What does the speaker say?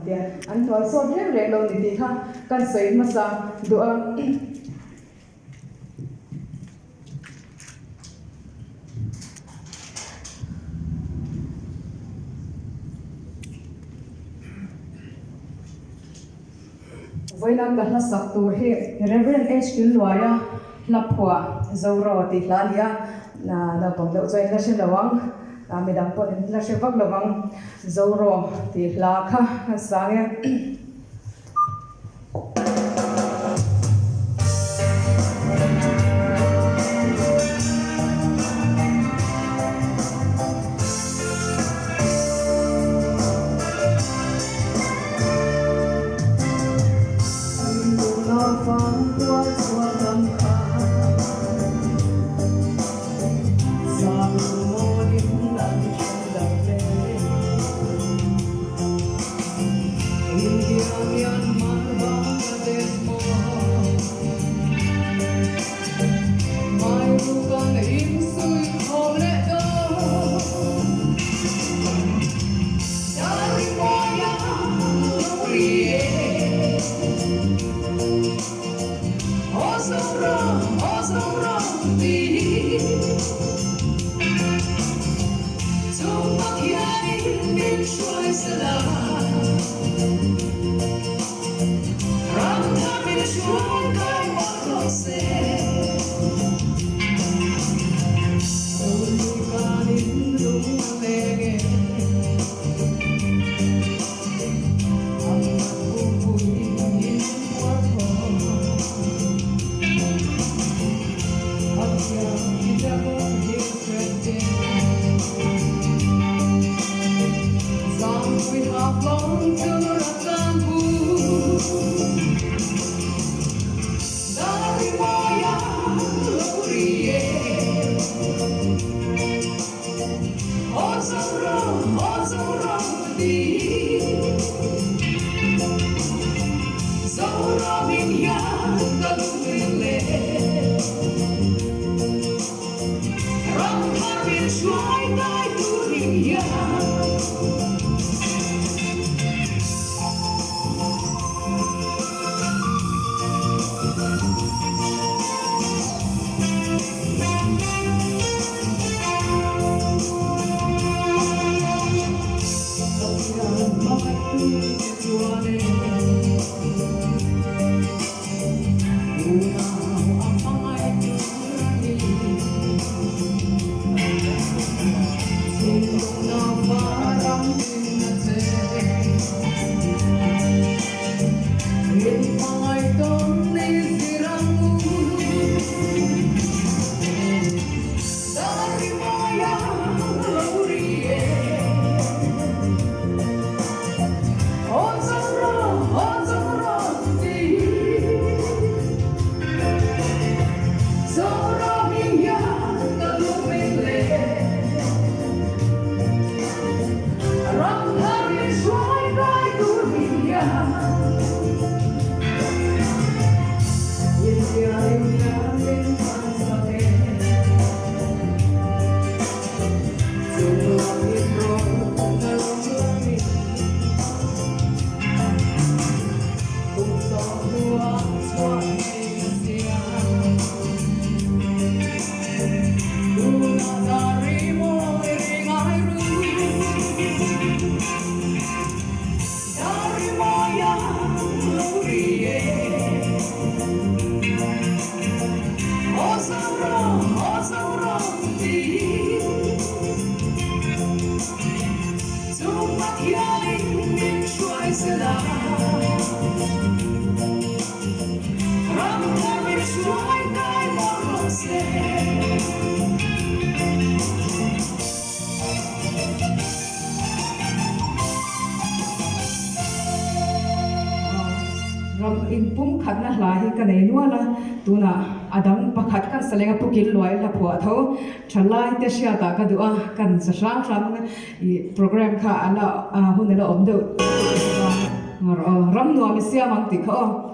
tia an hnual sawt reng reng lo ni tih kha kan sawi hmasa duh a. Vawiina ka hla sak tur hi Rev. H. Kinluaia hla phuah Zoro tih hla a ni a, naupang deuh chuan in la hre lo ang, midang pawh in la hre vak lo ang, Zoro tih hla kha kan sang e. Ram inpumkhatna hla hi ka nei nual a, tunah a dang pakhat kan salenga pu kil luai hla phuah tho thalai te hriatah ka duh a, kan sa hrang hrang i program kha a la hun a la awm deuh ram nuam i siam ang tih kha aw.